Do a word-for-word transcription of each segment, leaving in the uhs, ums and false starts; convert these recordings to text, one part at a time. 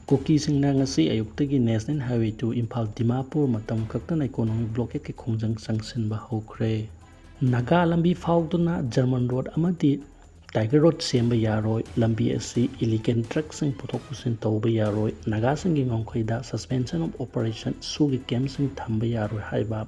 ꯀꯨꯀꯤꯁꯤꯡꯅ ꯉꯁꯤ ꯑꯌꯨꯛꯇꯒꯤ National Highway two Imphal Dimapur ꯃꯇꯝ ꯈꯛꯇꯅ economic blockade ꯀꯤ ꯈꯣꯡꯖꯪ ꯆꯪꯁꯤꯟꯕ ꯍꯧꯈ꯭ꯔꯦ꯫ ꯅꯥꯒꯥ ꯂꯝꯕꯤ ꯐꯥꯎꯗꯨꯅ German road ꯑꯃꯗꯤ Tiger road ꯁꯦꯝꯕ ꯌꯥꯔꯣꯏ, ꯂꯝꯕꯤ ꯑꯁꯤ illegal drug ꯁꯤꯡ ꯄꯨꯊꯣꯛ ꯄꯨꯁꯤꯟ ꯇꯧꯕ ꯌꯥꯔꯣꯏ, ꯅꯥꯒꯥꯁꯤꯡꯒꯤ ꯉꯝꯈꯩꯗ suspension of operation ꯁꯨꯒꯤ camp ꯁꯤꯡ ꯊꯝꯕ ꯌꯥꯔꯣꯏ ꯍꯥꯏꯕ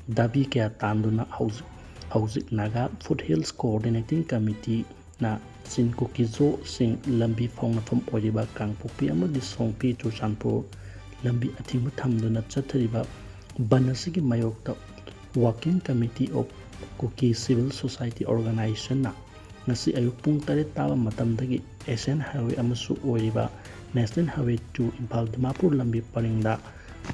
ꯗꯥꯕꯤ ꯀꯌꯥ ꯇꯥꯟꯗꯨꯅ ꯍꯧꯖꯤꯛ, ꯍꯧꯖꯤꯛ Naga Foothills Coordinating Committee ꯅ ꯆꯤꯟ ꯀꯨꯀꯤ ꯖꯣꯁꯤꯡ ꯂꯝꯕꯤ ꯐꯥꯎꯅꯐꯝ ꯑꯣꯏꯔꯤꯕ ꯀꯥꯡꯄꯣꯛꯄꯤ ꯑꯃꯗꯤ ꯁꯣꯡꯄꯤ ꯆꯨꯔꯆꯥꯟꯄꯨꯔ ꯂꯝꯕꯤ ꯑꯊꯤꯡꯕ ꯊꯝꯗꯨꯅ ꯆꯠꯊꯔꯤꯕ ꯕꯟ ꯑꯁꯤꯒꯤ ꯃꯥꯌꯣꯛꯇ Working Committee of Kuki Civil Society Organization ꯅ ꯉꯁꯤ ꯑꯌꯨꯛ ꯄꯨꯡ ꯇꯔꯦꯠ ꯇꯥꯕ ꯃꯇꯝꯗꯒꯤ Asian Highway ꯑꯃꯁꯨ ꯑꯣꯏꯔꯤꯕ National Highway two Imphal Dimapur ꯂꯝꯕꯤ ꯄꯔꯤꯡꯗ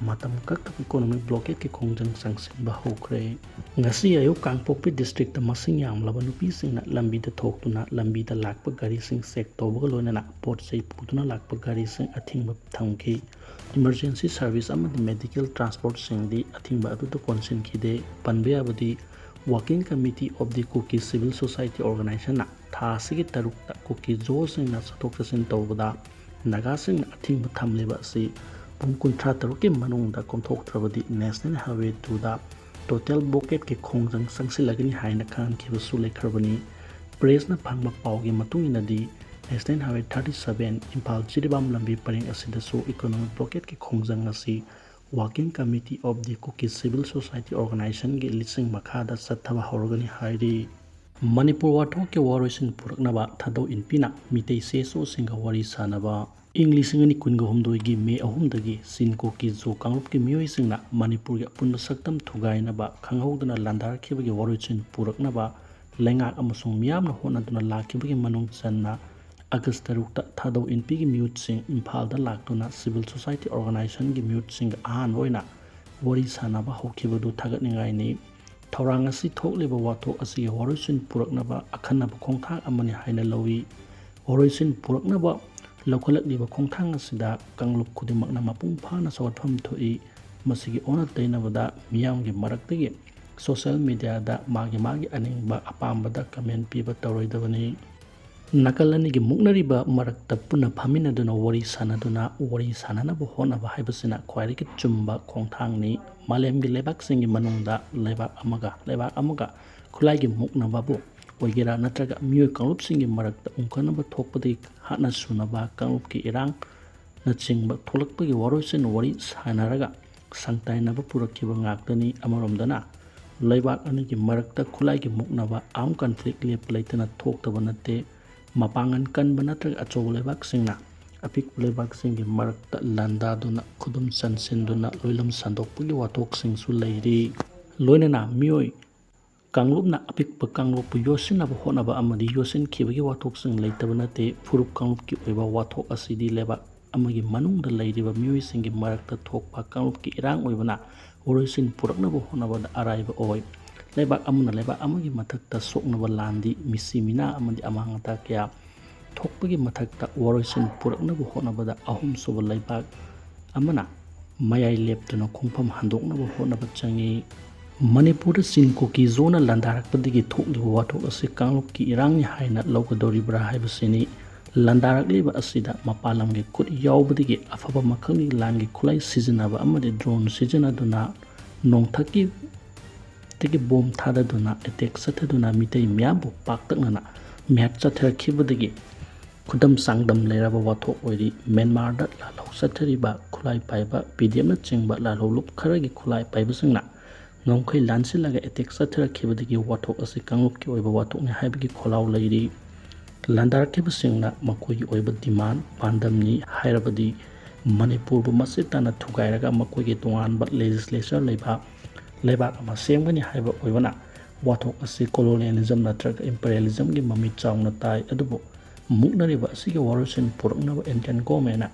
ꯃꯇꯝ ꯈꯛꯇ economic blockade ꯀꯤ ꯈꯣꯡꯖꯪ ꯆꯪꯁꯤꯟꯕ ꯍꯧꯈ꯭ꯔꯦ꯫ ꯉꯁꯤ ꯑꯌꯨꯛ ꯀꯥꯡꯄꯣꯛꯄꯤ district ꯇ ꯃꯁꯤꯡ ꯌꯥꯝꯂꯕ ꯅꯨꯄꯤꯁꯤꯡꯅ ꯂꯝꯕꯤꯗ ꯊꯣꯛꯇꯨꯅ ꯂꯝꯕꯤꯗ ꯂꯥꯛꯄ ꯒꯥꯔꯤꯁꯤꯡ check ꯇꯧꯕꯒ ꯂꯣꯏꯅꯅ ꯄꯣꯠ ꯆꯩ ꯄꯨꯗꯨꯅ ꯂꯥꯛꯄ ꯒꯥꯔꯤꯁꯤꯡ ꯑꯊꯤꯡꯕ ꯊꯝꯈꯤ꯫ Emergency service ꯑꯃꯗꯤ medical transport ꯁꯤꯡꯗꯤ ꯑꯊꯤꯡꯕ ꯑꯗꯨꯗ ꯀꯣꯟꯁꯤꯟꯈꯤꯗꯦ꯫ ꯄꯟꯕ ꯌꯥꯕꯗꯤ, Working Committee of the Kuki Civil Society Organization ꯅ ꯊꯥ ꯑꯁꯤꯒꯤ ꯇꯔꯨꯛꯇ ꯀꯨꯀꯤ ꯖꯣꯁꯤꯡꯅ ꯆꯠꯊꯣꯛ ꯆꯠꯁꯤꯟ ꯇꯧꯕꯗ ꯅꯥꯒꯥꯁꯤꯡꯅ ꯑꯊꯤꯡꯕ ꯊꯝꯂꯤꯕ ꯑꯁꯤ ꯄꯨꯡ ꯀꯨꯟꯊ꯭ꯔꯥ ꯇꯔꯨꯛꯀꯤ ꯃꯅꯨꯡꯗ ꯀꯣꯝꯊꯣꯛꯇ꯭ꯔꯕꯗꯤ National Highway two ꯗ total blockade ꯀꯤ ꯈꯣꯡꯖꯪ ꯆꯪꯁꯤꯜꯂꯒꯅꯤ ꯍꯥꯏꯅ ꯈꯪꯍꯟꯈꯤꯕꯁꯨ ꯂꯩꯈ꯭ꯔꯕꯅꯤ꯫ Press ꯅ ꯐꯪꯕ ꯄꯥꯎꯒꯤ ꯃꯇꯨꯡ ꯏꯟꯅꯗꯤ, National Highway thirty seven Imphal Jiribam ꯂꯝꯕꯤ ꯄꯔꯤꯡ ꯑꯁꯤꯗꯁꯨ economic blockade ꯀꯤ ꯈꯣꯡꯖꯪ ꯑꯁꯤ Working Committee of the Kuki Civil Society Organization ꯒꯤ ꯂꯤꯁꯤꯡ ꯃꯈꯥꯗ ꯆꯠꯊꯕ ꯍꯧꯔꯒꯅꯤ ꯍꯥꯏꯔꯤ꯫ ꯃꯅꯤꯄꯨꯔ ꯋꯥꯊꯣꯛꯀꯤ ꯋꯥꯔꯣꯏꯁꯤꯟ ꯄꯨꯔꯛꯅꯕ ꯊꯥꯗꯧ ꯏꯟꯄꯤꯅ ꯃꯤꯇꯩ ꯁꯤ ꯑꯦꯁ ꯑꯣꯁꯤꯡꯒ ꯋꯥꯔꯤ ꯁꯥꯅꯕ꯫ ꯏꯪ ꯂꯤꯁꯤꯡ ꯑꯅꯤ ꯀꯨꯟꯒ ꯍꯨꯝꯗꯣꯏꯒꯤ ꯃꯦ ꯑꯍꯨꯝꯗꯒꯤ ꯆꯤꯟ ꯀꯨꯀꯤ ꯖꯣ ꯀꯥꯡꯂꯨꯞꯀꯤ ꯃꯤꯑꯣꯏꯁꯤꯡꯅ ꯃꯅꯤꯄꯨꯔꯒꯤ ꯑꯄꯨꯟꯕ ꯁꯛꯇꯝ ꯊꯨꯒꯥꯏꯅꯕ ꯈꯪꯍꯧꯗꯅ ꯂꯥꯟꯗꯥꯔꯛꯈꯤꯕꯒꯤ ꯋꯥꯔꯣꯏꯁꯤꯟ ꯄꯨꯔꯛꯅꯕ ꯂꯩꯉꯥꯛ ꯑꯃꯁꯨꯡ ꯃꯤꯌꯥꯝꯅ ꯍꯣꯠꯅꯗꯨꯅ ꯂꯥꯛꯈꯤꯕꯒꯤ ꯃꯅꯨꯡ ꯆꯟꯅ ꯑꯥꯒꯁ ꯇꯔꯨꯛꯇ ꯊꯥꯗꯧ ꯏꯟꯄꯤꯒꯤ ꯃꯤꯍꯨꯠꯁꯤꯡ ꯏꯝꯐꯥꯜꯗ ꯂꯥꯛꯇꯨꯅ civil society organization ꯒꯤ ꯃꯤꯍꯨꯠꯁꯤꯡꯒ ꯑꯍꯥꯟꯕ ꯑꯣꯏꯅ ꯋꯥꯔꯤ ꯁꯥꯅꯕ ꯍꯧꯈꯤꯕꯗꯨ ꯊꯥꯒꯠꯅꯤꯡꯉꯥꯏꯅꯤ꯫ ꯊꯧꯔꯥꯡ ꯑꯁꯤ ꯊꯣꯛꯂꯤꯕ ꯋꯥꯊꯣꯛ ꯑꯁꯤꯒꯤ ꯋꯥꯔꯣꯏꯁꯤꯟ ꯄꯨꯔꯛꯅꯕ ꯑꯈꯟꯅꯕ ꯈꯣꯡꯊꯥꯡ ꯑꯃꯅꯤ ꯍꯥꯏꯅ ꯂꯧꯏ꯫ ꯋꯥꯔꯣꯏꯁꯤꯟ ꯄꯨꯔꯛꯅꯕ ꯂꯧꯈꯠꯂꯛꯂꯤꯕ ꯈꯣꯡꯊꯥꯡ ꯑꯁꯤꯗ ꯀꯥꯡꯂꯨꯞ ꯈꯨꯗꯤꯡꯃꯛꯅ ꯃꯄꯨꯡ ꯐꯥꯅ ꯁꯧꯒꯠꯐꯝ ꯊꯣꯛꯏ꯫ ꯃꯁꯤꯒꯤ ꯑꯣꯟꯅ ꯇꯩꯅꯕꯗ ꯃꯤꯌꯥꯝꯒꯤ ꯃꯔꯛꯇꯒꯤ social media ꯗ ꯃꯥꯒꯤ ꯃꯥꯒꯤ ꯑꯅꯤꯡꯕ ꯑꯄꯥꯝꯕꯗ comment ꯄꯤꯕ ꯇꯧꯔꯣꯏꯗꯕꯅꯤ꯫ ꯅꯥꯀꯜ ꯑꯅꯤꯒꯤ ꯃꯨꯛꯅꯔꯤꯕ ꯃꯔꯛꯇ ꯄꯨꯟꯅ ꯐꯝꯃꯤꯟꯅꯗꯨꯅ ꯋꯥꯔꯤ ꯁꯥꯟꯅꯗꯨꯅ ꯋꯥꯔꯤ ꯁꯥꯟꯅꯅꯕ ꯍꯣꯠꯅꯕ ꯍꯥꯏꯕꯁꯤꯅ ꯈ꯭ꯋꯥꯏꯗꯒꯤ ꯆꯨꯝꯕ ꯈꯣꯡꯊꯥꯡꯅꯤ꯫ ꯃꯥꯂꯦꯝꯒꯤ ꯂꯩꯕꯥꯛꯁꯤꯡꯒꯤ ꯃꯅꯨꯡꯗ ꯂꯩꯕꯥꯛ ꯑꯃꯒ ꯂꯩꯕꯥꯛ ꯑꯃꯒ ꯈꯨꯠꯂꯥꯏꯒꯤ ꯃꯨꯛꯅꯕꯕꯨ ꯑꯣꯏꯒꯦꯔꯥ ꯅꯠꯇ꯭ꯔꯒ ꯃꯤꯑꯣꯏ ꯀꯥꯡꯂꯨꯞꯁꯤꯡꯒꯤ ꯃꯔꯛꯇ ꯎꯪꯈꯠꯅꯕ ꯊꯣꯛꯄꯗꯒꯤ ꯍꯥꯠꯅ ꯁꯨꯅꯕ ꯀꯥꯡꯂꯨꯞꯀꯤ ꯏꯔꯥꯡ ꯅꯆꯤꯡꯕ ꯊꯣꯛꯂꯛꯄꯒꯤ ꯋꯥꯔꯣꯏꯁꯤꯟ ꯋꯥꯔꯤ ꯁꯥꯟꯅꯔꯒ ꯁꯪꯇꯥꯏꯅꯕ ꯄꯨꯔꯛꯈꯤꯕ ꯉꯥꯛꯇꯅꯤ꯫ ꯑꯃꯔꯣꯝꯗꯅ ꯂꯩꯕꯥꯛ ꯑꯅꯤꯒꯤ ꯃꯔꯛꯇ ꯈꯨꯠꯂꯥꯏꯒꯤ ꯃꯨꯛꯅꯕ, armed conflict, ꯂꯦꯞꯄ ꯂꯩꯇꯅ ꯊꯣꯛꯇꯕ ꯅꯠꯇꯦ꯫ ꯃꯄꯥꯡꯒꯜ ꯀꯟꯕ ꯅꯠꯇ꯭ꯔꯒ ꯑꯆꯧꯕ ꯂꯩꯕꯥꯛꯁꯤꯡꯅ ꯑꯄꯤꯛꯄ ꯂꯩꯕꯥꯛꯁꯤꯡꯒꯤ ꯃꯔꯛꯇ ꯂꯥꯟꯗꯥꯗꯨꯅ ꯈꯨꯗꯨꯝ ꯆꯟꯁꯤꯟꯗꯨꯅ ꯂꯣꯏꯂꯝ ꯁꯟꯗꯣꯛꯄꯒꯤ ꯋꯥꯊꯣꯛꯁꯤꯡꯁꯨ ꯂꯩꯔꯤ꯫ ꯂꯣꯏꯅꯅ ꯃꯤꯑꯣꯏ ꯀꯥꯡꯂꯨꯞꯅ ꯑꯄꯤꯛꯄ ꯀꯥꯡꯂꯨꯞꯄꯨ ꯌꯣꯠꯁꯤꯟꯅꯕ ꯍꯣꯠꯅꯕ ꯑꯃꯗꯤ ꯌꯣꯠꯁꯤꯟꯈꯤꯕꯒꯤ ꯋꯥꯊꯣꯛꯁꯤꯡ ꯂꯩꯇꯕ ꯅꯠꯇꯦ꯫ ꯐꯨꯔꯨꯞ ꯀꯥꯡꯂꯨꯞꯀꯤ ꯑꯣꯏꯕ ꯋꯥꯊꯣꯛ ꯑꯁꯤꯗꯤ ꯂꯩꯕꯥꯛ ꯑꯃꯒꯤ ꯃꯅꯨꯡꯗ ꯂꯩꯔꯤꯕ ꯃꯤꯑꯣꯏꯁꯤꯡꯒꯤ ꯃꯔꯛꯇ ꯊꯣꯛꯄ ꯀꯥꯡꯂꯨꯞꯀꯤ ꯏꯔꯥꯡ ꯑꯣꯏꯕꯅ ꯋꯥꯔꯣꯏꯁꯤꯟ ꯄꯨꯔꯛꯅꯕ ꯍꯣꯠꯅꯕꯗ ꯑꯔꯥꯏꯕ ꯑꯣꯏ꯫ ꯂꯩꯕꯥꯛ ꯑꯃꯅ ꯂꯩꯕꯥꯛ ꯑꯃꯒꯤ ꯃꯊꯛꯇ ꯁꯣꯛꯅꯕ ꯂꯥꯟꯗꯤ ꯃꯤꯁꯤ ꯃꯤꯅꯥ ꯑꯃꯗꯤ ꯑꯃꯥꯡ ꯑꯇꯥ ꯀꯌꯥ ꯊꯣꯛꯄꯒꯤ ꯃꯊꯛꯇ ꯋꯥꯔꯣꯏꯁꯤꯟ ꯄꯨꯔꯛꯅꯕ ꯍꯣꯠꯅꯕꯗ ꯑꯍꯨꯝꯁꯨꯕ ꯂꯩꯕꯥꯛ ꯑꯃꯅ ꯃꯌꯥꯏ ꯂꯦꯞꯇꯨꯅ ꯈꯣꯡꯐꯝ ꯍꯟꯗꯣꯛꯅꯕ ꯍꯣꯠꯅꯕ ꯆꯪꯏ꯫ ꯃꯅꯤꯄꯨꯔꯗ ꯆꯤꯡ ꯀꯨꯀꯤ ꯖꯣꯅ ꯂꯥꯟꯗꯥꯔꯛꯄꯗꯒꯤ ꯊꯣꯛꯂꯤꯕ ꯋꯥꯊꯣꯛ ꯑꯁꯤ ꯀꯥꯡꯂꯨꯞꯀꯤ ꯏꯔꯥꯡꯅꯤ ꯍꯥꯏꯅ ꯂꯧꯒꯗꯧꯔꯤꯕ꯭ꯔꯥ ꯍꯥꯏꯕꯁꯤꯅꯤ꯫ ꯂꯥꯟꯗꯥꯔꯛꯂꯤꯕ ꯑꯁꯤꯗ ꯃꯄꯥꯟ ꯂꯝꯒꯤ ꯈꯨꯠ ꯌꯥꯎꯕꯗꯒꯤ ꯑꯐꯕ ꯃꯈꯜꯒꯤ ꯂꯥꯟꯒꯤ ꯈꯨꯠꯂꯥꯏ ꯁꯤꯖꯤꯟꯅꯕ ꯑꯃꯗꯤ drone ꯁꯤꯖꯤꯟꯅꯗꯨꯅ ꯅꯣꯡꯊꯛꯀꯤ ꯗꯒꯤ ꯕꯣꯝ ꯊꯥꯗꯗꯨꯅ attack ꯆꯠꯊꯗꯨꯅ ꯃꯤꯇꯩ ꯃꯤꯌꯥꯝꯕꯨ ꯄꯥꯛꯇꯛꯅꯅ ꯃꯤꯍꯥꯠ ꯆꯠꯊꯔꯛꯈꯤꯕꯗꯒꯤ ꯈꯨꯗꯝ ꯆꯥꯡꯗꯝ ꯂꯩꯔꯕ ꯋꯥꯊꯣꯛ ꯑꯣꯏꯔꯤ꯫ ꯃ꯭ꯌꯥꯟꯃꯥꯔꯗ ꯂꯥꯜꯍꯧ ꯆꯠꯊꯔꯤꯕ ꯈꯨꯠꯂꯥꯏ ꯄꯥꯏꯕ ꯄꯤ ꯗꯤ ꯑꯦꯐꯅꯆꯤꯡꯕ ꯂꯥꯜꯍꯧꯂꯨꯞ ꯈꯔꯒꯤ ꯈꯨꯠꯂꯥꯏ ꯄꯥꯏꯕꯁꯤꯡꯅ ꯉꯝꯈꯩ ꯂꯥꯟꯁꯤꯜꯂꯒ attack ꯆꯠꯊꯔꯛꯈꯤꯕꯗꯒꯤ ꯋꯥꯊꯣꯛ ꯑꯁꯤ ꯀꯥꯡꯂꯨꯞꯀꯤ ꯑꯣꯏꯕ ꯋꯥꯊꯣꯛꯅꯤ ꯍꯥꯏꯕꯒꯤ ꯈꯣꯜꯂꯥꯎ ꯂꯩꯔꯤ꯫ ꯂꯥꯟꯗꯥꯔꯛꯈꯤꯕꯁꯤꯡꯅ ꯃꯈꯣꯏꯒꯤ ꯑꯣꯏꯕ demand, ꯄꯥꯟꯗꯝꯅꯤ ꯍꯥꯏꯔꯕꯗꯤ ꯃꯅꯤꯄꯨꯔꯕꯨ ꯃꯆꯦꯠ ꯇꯥꯅ ꯊꯨꯒꯥꯏꯔꯒ ꯃꯈꯣꯏꯒꯤ ꯇꯣꯉꯥꯟꯕ legislature ꯂꯩꯕ ꯂꯩꯕꯥꯛ ꯑꯃ ꯁꯦꯝꯒꯅꯤ ꯍꯥꯏꯕ ꯑꯣꯏꯕꯅ ꯋꯥꯊꯣꯛ ꯑꯁꯤ colonialism ꯅꯠꯇ꯭ꯔꯒ imperialismꯒꯤ ꯃꯃꯤ ꯆꯥꯎꯅ ꯇꯥꯏ꯫ ꯑꯗꯨꯕꯨ ꯃꯨꯛꯅꯔꯤꯕ ꯑꯁꯤꯒꯤ ꯋꯥꯔꯣꯏꯁꯤꯟ ꯄꯨꯔꯛꯅꯕ Indian governmentꯅ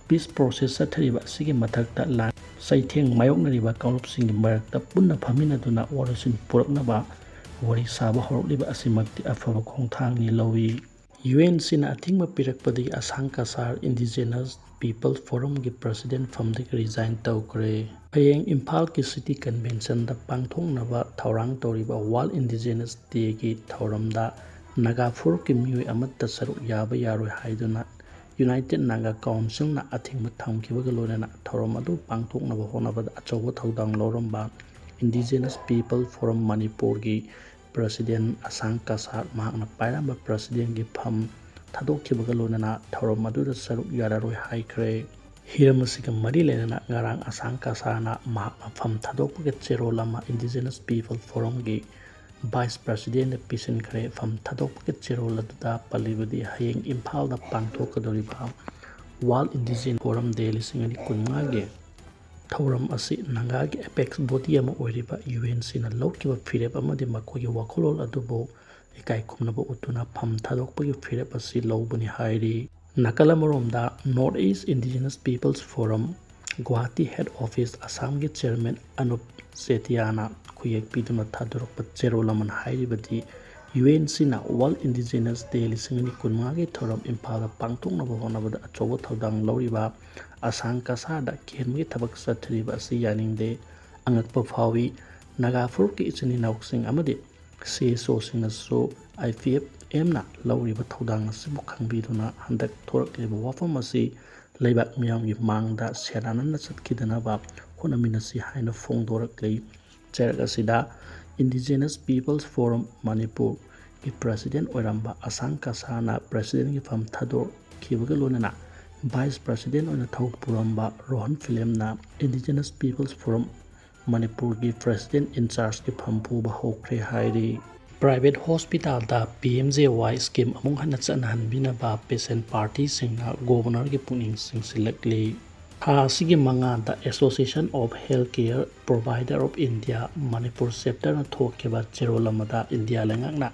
peace process ꯆꯠꯊꯔꯤꯕ ꯑꯁꯤꯒꯤ ꯃꯊꯛꯇ ꯂꯥꯟ ꯆꯩꯊꯦꯡ ꯃꯥꯌꯣꯛꯅꯔꯤꯕ ꯀꯥꯡꯂꯨꯞꯁꯤꯡꯒꯤ ꯃꯔꯛꯇ ꯄꯨꯟꯅ ꯐꯝꯃꯤꯟꯅꯗꯨꯅ ꯋꯥꯔꯣꯏꯁꯤꯟ ꯄꯨꯔꯛꯅꯕ ꯋꯥꯔꯤ ꯁꯥꯕ ꯍꯧꯔꯛꯂꯤꯕ ꯑꯁꯤꯃꯛꯇꯤ ꯑꯐꯕ ꯈꯣꯡꯊꯥꯡꯅꯤ ꯂꯧꯏ꯫ UNCꯅ ꯑꯊꯤꯡꯕ ꯄꯤꯔꯛꯄꯗꯒꯤ ꯑꯁꯥꯡ Cachar Indigenous People Forumꯒꯤ president ꯐꯝꯗꯒꯤ resign ꯇꯧꯈ꯭ꯔꯦ꯫ ꯍꯌꯦꯡ ꯏꯝꯐꯥꯜꯒꯤ city conventionꯗ ꯄꯥꯡꯊꯣꯛꯅꯕ ꯊꯧꯔꯥꯡ ꯇꯧꯔꯤꯕ World Indigenous Dayꯒꯤ ꯊꯧꯔꯝꯗ ꯅꯥꯒꯥ ꯐꯨꯔꯨꯞꯀꯤ ꯃꯤꯑꯣꯏ ꯑꯃꯠꯇ ꯁꯔꯨꯛ ꯌꯥꯕ ꯌꯥꯔꯣꯏ ꯍꯥꯏꯗꯨꯅ United Naga Councilꯅ ꯑꯊꯤꯡꯕ ꯊꯝꯈꯤꯕꯒ ꯂꯣꯏꯅꯅ ꯊꯧꯔꯝ ꯑꯗꯨ ꯄꯥꯡꯊꯣꯛꯅꯕ ꯍꯣꯠꯅꯕꯗ ꯑꯆꯧꯕ ꯊꯧꯗꯥꯡ ꯂꯧꯔꯝꯕ Indigenous People Forum ꯃꯅꯤꯄꯨꯔꯒꯤ President ꯑꯁꯥꯡ ꯀꯁꯥꯔ ꯃꯍꯥꯛꯅ ꯄꯥꯏꯔꯝꯕ Presidentꯀꯤ ꯐꯝ ꯊꯥꯗꯣꯛꯈꯤꯕꯒ ꯂꯣꯏꯅꯅ ꯊꯧꯔꯝ ꯑꯗꯨꯗ ꯁꯔꯨꯛ ꯌꯥꯔꯔꯣꯏ ꯍꯥꯏꯈ꯭ꯔꯦ꯫ ꯍꯤꯔꯝ ꯑꯁꯤꯒ ꯃꯔꯤ ꯂꯩꯅꯅ ꯉꯔꯥꯡ ꯑꯁꯥꯡ ꯀꯁꯥꯔꯅ ꯃꯍꯥꯛꯅ ꯐꯝ ꯊꯥꯗꯣꯛꯄꯒꯤ ꯆꯦꯔꯣꯜ ꯑꯃ Indigenous People Forumꯒꯤ Vice Presidentꯗ ꯄꯤꯁꯤꯟꯈ꯭ꯔꯦ꯫ ꯐꯝ ꯊꯥꯗꯣꯛꯄꯒꯤ ꯆꯦꯔꯣꯜ ꯑꯗꯨꯗ ꯄꯜꯂꯤꯕꯗꯤ ꯍꯌꯦꯡ ꯏꯝꯐꯥꯜꯗ ꯄꯥꯡꯊꯣꯛꯀꯗꯧꯔꯤꯕ World Indigenous Forum Day ꯂꯤꯁꯤꯡ ꯑꯅꯤ ꯀꯨꯟꯃꯉꯥꯒꯤ ꯊꯧꯔꯝ ꯑꯁꯤ ꯅꯥꯒꯥꯒꯤ apex body ꯑꯃ ꯑꯣꯏꯔꯤꯕ UNCꯅ ꯂꯧꯈꯤꯕ ꯐꯤꯔꯦꯞ ꯑꯃꯗꯤ ꯃꯈꯣꯏꯒꯤ ꯋꯥꯈꯜꯂꯣꯟ ꯑꯗꯨꯕꯨ ꯏꯀꯥꯏ ꯈꯨꯝꯅꯕ ꯎꯠꯇꯨꯅ ꯐꯝ ꯊꯥꯗꯣꯛꯄꯒꯤ ꯐꯤꯔꯦꯞ ꯑꯁꯤ ꯂꯧꯕꯅꯤ ꯍꯥꯏꯔꯤ꯫ ꯅꯥꯀꯜ ꯑꯃꯔꯣꯝꯗ North East Indigenous Peoples Forum Guwahati Head Office ꯑꯁꯥꯝꯒꯤ Chairman ꯑꯅꯨꯞ ꯆꯦꯇꯤꯌꯥꯅ ꯈꯨꯌꯦꯛ ꯄꯤꯗꯨꯅ ꯊꯥꯗꯣꯔꯛꯄ ꯆꯦꯔꯣꯜ ꯑꯃꯅ ꯍꯥꯏꯔꯤꯕꯗꯤ, UNCꯅ World Indigenous Day ꯂꯤꯁꯤꯡ ꯑꯅꯤ ꯀꯨꯟꯃꯉꯥꯒꯤ ꯊꯧꯔꯝ ꯏꯝꯐꯥꯜꯗ ꯄꯥꯡꯊꯣꯛꯅꯕ ꯍꯣꯠꯅꯕꯗ ꯑꯆꯧꯕ ꯊꯧꯗꯥꯡ ꯂꯧꯔꯤꯕ ꯑꯁꯥꯡ ꯀꯁꯥꯔꯗ ꯀꯤꯍꯟꯕꯒꯤ ꯊꯕꯛ ꯆꯠꯊꯔꯤꯕ ꯑꯁꯤ ꯌꯥꯅꯤꯡꯗꯦ꯫ ꯑꯉꯛꯄ ꯐꯥꯎꯏ꯫ ꯅꯥꯒꯥ ꯐꯨꯔꯨꯞꯀꯤ ꯏꯆꯤꯟ ꯏꯅꯥꯎꯁꯤꯡ ꯑꯃꯗꯤ CSOꯁꯤꯡꯅꯁꯨ IPFMꯅ ꯂꯧꯔꯤꯕ ꯊꯧꯗꯥꯡ ꯑꯁꯤꯕꯨ ꯈꯪꯕꯤꯗꯨꯅ ꯍꯟꯗꯛ ꯊꯣꯔꯛꯂꯤꯕ ꯋꯥꯐꯝ ꯑꯁꯤ ꯂꯩꯕꯥꯛ ꯃꯤꯌꯥꯝꯒꯤ ꯃꯥꯡꯗ ꯁꯦꯟꯅꯅꯅ ꯆꯠꯈꯤꯗꯅꯕ ꯍꯣꯠꯅꯃꯤꯟꯅꯁꯤ ꯍꯥꯏꯅ ꯐꯣꯡꯗꯣꯔꯛꯂꯤ꯫ ꯆꯩꯔꯛ ꯑꯁꯤꯗ Indigenous Peoples Forum ꯃꯅꯤꯄꯨꯔꯒꯤ President ꯑꯣꯏꯔꯝꯕ ꯑꯁꯥꯡ ꯀꯁꯥꯔꯅ Presidentꯀꯤ ꯐꯝ ꯊꯥꯗꯣꯛꯈꯤꯕꯒ ꯂꯣꯏꯅꯅ Vice President ꯑꯣꯏꯅ ꯊꯧ ꯄꯨꯔꯝꯕ ꯔꯣꯍꯟ ꯐꯤꯂꯦꯝꯅ Indigenous Peoples Forum ꯃꯅꯤꯄꯨꯔꯒꯤ President in chargeꯀꯤ ꯐꯝ ꯄꯨꯕ ꯍꯧꯈ꯭ꯔꯦ ꯍꯥꯏꯔꯤ꯫ Private hospitalꯗ PMJAY scheme ꯑꯃꯨꯛ ꯍꯟꯅ ꯆꯠꯅꯍꯟꯕꯤꯅꯕ patient partyꯁꯤꯡꯅ Governorꯒꯤ ꯄꯨꯛꯅꯤꯡ ꯆꯤꯡꯁꯤꯜꯂꯛꯂꯤ꯫ ꯊꯥ ꯑꯁꯤꯒꯤ ꯃꯉꯥꯗ Association of Healthcare Provider of India Manipur chapterꯅ ꯊꯣꯛꯈꯤꯕ ꯆꯦꯔꯣꯜ ꯑꯃꯗ ꯏꯟꯗꯤꯌꯥ ꯂꯩꯉꯥꯛꯅ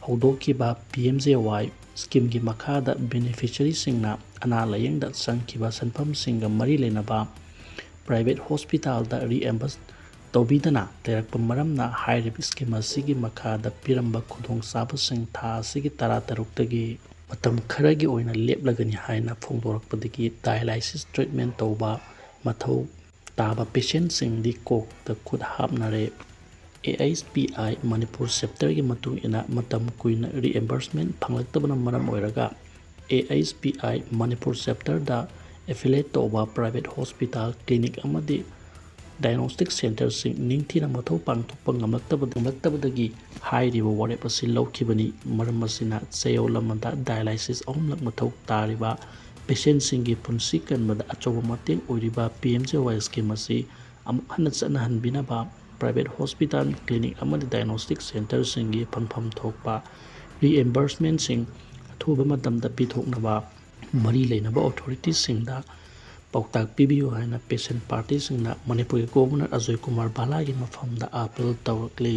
ꯍꯧꯗꯣꯛꯈꯤꯕ PMJAY schemeꯒꯤ ꯃꯈꯥꯗ beneficiaryꯁꯤꯡꯅ ꯑꯅꯥ ꯂꯥꯌꯦꯡꯗ ꯆꯪꯈꯤꯕ ꯁꯦꯟꯐꯝꯁꯤꯡꯒ ꯃꯔꯤ ꯂꯩꯅꯕ private hospitalꯗ reimburse ꯇꯧꯕꯤꯗꯅ ꯂꯩꯔꯛꯄ ꯃꯔꯝꯅ ꯍꯥꯏꯔꯤꯕ scheme ꯑꯁꯤꯒꯤ ꯃꯈꯥꯗ ꯄꯤꯔꯝꯕ ꯈꯨꯗꯣꯡꯆꯥꯕꯁꯤꯡ ꯊꯥ ꯑꯁꯤꯒꯤ ꯇꯔꯥꯇꯔꯨꯛꯇꯒꯤ ꯃꯇꯝ ꯈꯔꯒꯤ ꯑꯣꯏꯅ ꯂꯦꯞꯂꯒꯅꯤ ꯍꯥꯏꯅ ꯐꯣꯡꯗꯣꯔꯛꯄꯗꯒꯤ dialysis treatment ꯇꯧꯕ ꯃꯊꯧ ꯇꯥꯕ patientꯁꯤꯡꯗꯤ ꯀꯣꯛꯇ ꯈꯨꯠ ꯍꯥꯞꯅꯔꯦ꯫ ꯑꯦ ꯑꯩꯆ ꯄꯤ ꯑꯥꯏ ꯃꯅꯤꯄꯨꯔ ꯆꯦꯞꯇꯔꯒꯤ ꯃꯇꯨꯡ ꯏꯟꯅ ꯃꯇꯝ ꯀꯨꯏꯅ reimbursement ꯐꯪꯂꯛꯇꯕꯅ ꯃꯔꯝ ꯑꯣꯏꯔꯒ, A H P I Manipur ꯆꯦꯞꯇꯔꯗ affiliate ꯇꯧꯕ private hospital, clinic ꯑꯃꯗꯤ diagnostic centreꯁꯤꯡ ꯅꯤꯡꯊꯤꯅ ꯃꯊꯧ ꯄꯥꯡꯊꯣꯛꯄ ꯉꯝꯂꯛꯇꯕ-, ꯉꯝꯂꯛꯇꯕꯗꯒꯤ ꯍꯥꯏꯔꯤꯕ ꯋꯥꯔꯦꯞ ꯑꯁꯤ ꯂꯧꯈꯤꯕꯅꯤ꯫ ꯃꯔꯝ ꯑꯁꯤꯅ ꯆꯌꯣꯜ ꯑꯃꯗ dialysis ꯑꯍꯨꯝꯂꯛ ꯃꯊꯧ ꯇꯥꯔꯤꯕ patientꯁꯤꯡꯒꯤ ꯄꯨꯟꯁꯤ ꯀꯟꯕꯗ ꯑꯆꯧꯕ ꯃꯇꯦꯡ ꯑꯣꯏꯔꯤꯕ ꯄꯤ ꯑꯦꯝ ꯖꯦ ꯋꯥꯏ ꯁ꯭ꯀꯤꯝ ꯑꯁꯤ ꯑꯃꯨꯛ ꯍꯟꯅ ꯆꯠꯅꯍꯟꯕꯤꯅꯕ private hospital, clinic ꯑꯃꯗꯤ diagnostic centreꯁꯤꯡꯒꯤ ꯐꯪꯐꯝ ꯊꯣꯛꯄ reimbursementꯁꯤꯡ ꯑꯊꯨꯕ ꯃꯇꯝꯗ ꯄꯤꯊꯣꯛꯅꯕ ꯃꯔꯤ ꯂꯩꯅꯕ authorityꯁꯤꯡꯗ ꯄꯥꯎꯇꯥꯛ ꯄꯤꯕꯤꯌꯨ ꯍꯥꯏꯅ patient partyꯁꯤꯡꯅ ꯃꯅꯤꯄꯨꯔꯒꯤ Governor ꯑꯖꯣꯏ ꯀꯨꯃꯥꯔ ꯚꯥꯂꯥꯒꯤ ꯃꯐꯝꯗ appeal ꯇꯧꯔꯛꯂꯤ꯫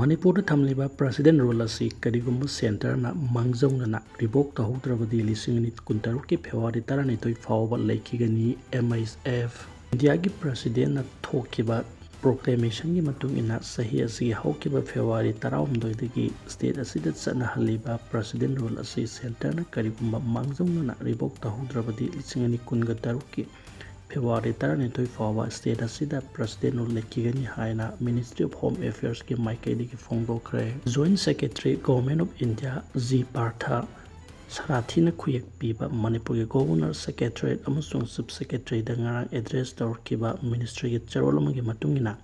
ꯃꯅꯤꯄꯨꯔꯗ ꯊꯝꯂꯤꯕ President Rule ꯑꯁꯤ ꯀꯔꯤꯒꯨꯝꯕ centreꯅ ꯃꯥꯡꯖꯧꯅꯅ revoke ꯇꯧꯍꯧꯗ꯭ꯔꯕꯗꯤ ꯂꯤꯁꯤꯡ ꯑꯅꯤ ꯀꯨꯟꯇꯔꯨꯛꯀꯤ February ꯇꯔꯥꯅꯤꯊꯣꯏ ꯐꯥꯎꯕ ꯂꯩꯈꯤꯒꯅꯤ꯫ M H F. ꯏꯟꯗꯤꯌꯥꯒꯤ Presidentꯅ ꯊꯣꯛꯈꯤꯕ proclamationꯒꯤ ꯃꯇꯨꯡ ꯏꯟꯅ, ꯆꯍꯤ ꯑꯁꯤꯒꯤ ꯍꯧꯈꯤꯕ February ꯇꯔꯥꯍꯨꯝꯗꯣꯏꯗꯒꯤ state ꯑꯁꯤꯗ ꯆꯠꯅꯍꯜꯂꯤꯕ President Rule ꯑꯁꯤ centreꯅ ꯀꯔꯤꯒꯨꯝꯕ ꯃꯥꯡꯖꯧꯅꯅ revoke ꯇꯧꯍꯧꯗ꯭ꯔꯕꯗꯤ, ꯂꯤꯁꯤꯡ ꯑꯅꯤ ꯀꯨꯟꯒ ꯇꯔꯨꯛꯀꯤ February ꯇꯔꯥꯅꯤꯊꯣꯏ ꯐꯥꯎꯕ state ꯑꯁꯤꯗ President Rule ꯂꯩꯈꯤꯒꯅꯤ ꯍꯥꯏꯅ Ministry of Home Affairsꯀꯤ ꯃꯥꯏꯀꯩꯗꯒꯤ ꯐꯣꯡꯗꯣꯛꯈ꯭ꯔꯦ꯫ Joint Secretary, Government of India, G Partha ꯁꯥꯔꯊꯤꯅ ꯈꯨꯌꯦꯛ ꯄꯤꯕ ꯃꯅꯤꯄꯨꯔꯒꯤ Governor, Secretariat ꯑꯃꯁꯨꯡ Chief Secretaryꯗ ꯉꯔꯥꯡ address ꯇꯧꯔꯛꯈꯤꯕ ministryꯒꯤ ꯆꯦꯔꯣꯜ ꯑꯃꯒꯤ ꯃꯇꯨꯡ ꯏꯟꯅ,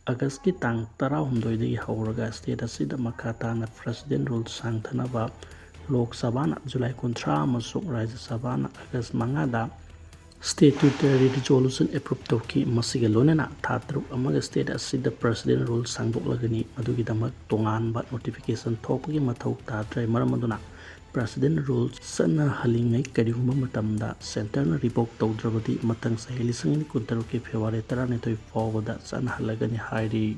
Augustꯀꯤ ꯇꯥꯡ ꯇꯔꯥꯍꯨꯝꯗꯣꯏꯗꯒꯤ ꯍꯧꯔꯒ state ꯑꯁꯤꯗ ꯃꯈꯥ ꯇꯥꯅ President Rule ꯁꯥꯡꯊꯅꯕ Lok Sabhaꯅ July ꯀꯨꯟꯊ꯭ꯔꯥ ꯑꯃꯁꯨꯡ Rajya Sabhaꯅ August ꯃꯉꯥꯗ statutory resolution approve ꯇꯧꯈꯤ꯫ ꯃꯁꯤꯒ ꯂꯣꯏꯅꯅ ꯊꯥ ꯇꯔꯨꯛ ꯑꯃꯒ state ꯑꯁꯤꯗ President Rule ꯁꯥꯡꯗꯣꯛꯂꯒꯅꯤ꯫ ꯃꯗꯨꯒꯤꯗꯃꯛ ꯇꯣꯉꯥꯟꯕ notification ꯊꯣꯛꯄꯒꯤ ꯃꯊꯧ ꯇꯥꯗ꯭ꯔꯦ꯫ ꯃꯔꯝ ꯑꯗꯨꯅ President Rule ꯆꯠꯅꯍꯜꯂꯤꯉꯩ ꯀꯔꯤꯒꯨꯝꯕ ꯃꯇꯝꯗ centreꯅ revoke ꯇꯧꯗ꯭ꯔꯕꯗꯤ, ꯃꯊꯪ ꯆꯍꯤ ꯂꯤꯁꯤꯡ ꯑꯅꯤ ꯀꯨꯟꯇꯔꯨꯛꯀꯤ February ꯇꯔꯥꯅꯤꯊꯣꯏ ꯐꯥꯎꯕꯗ ꯆꯠꯅꯍꯜꯂꯒꯅꯤ ꯍꯥꯏꯔꯤ꯫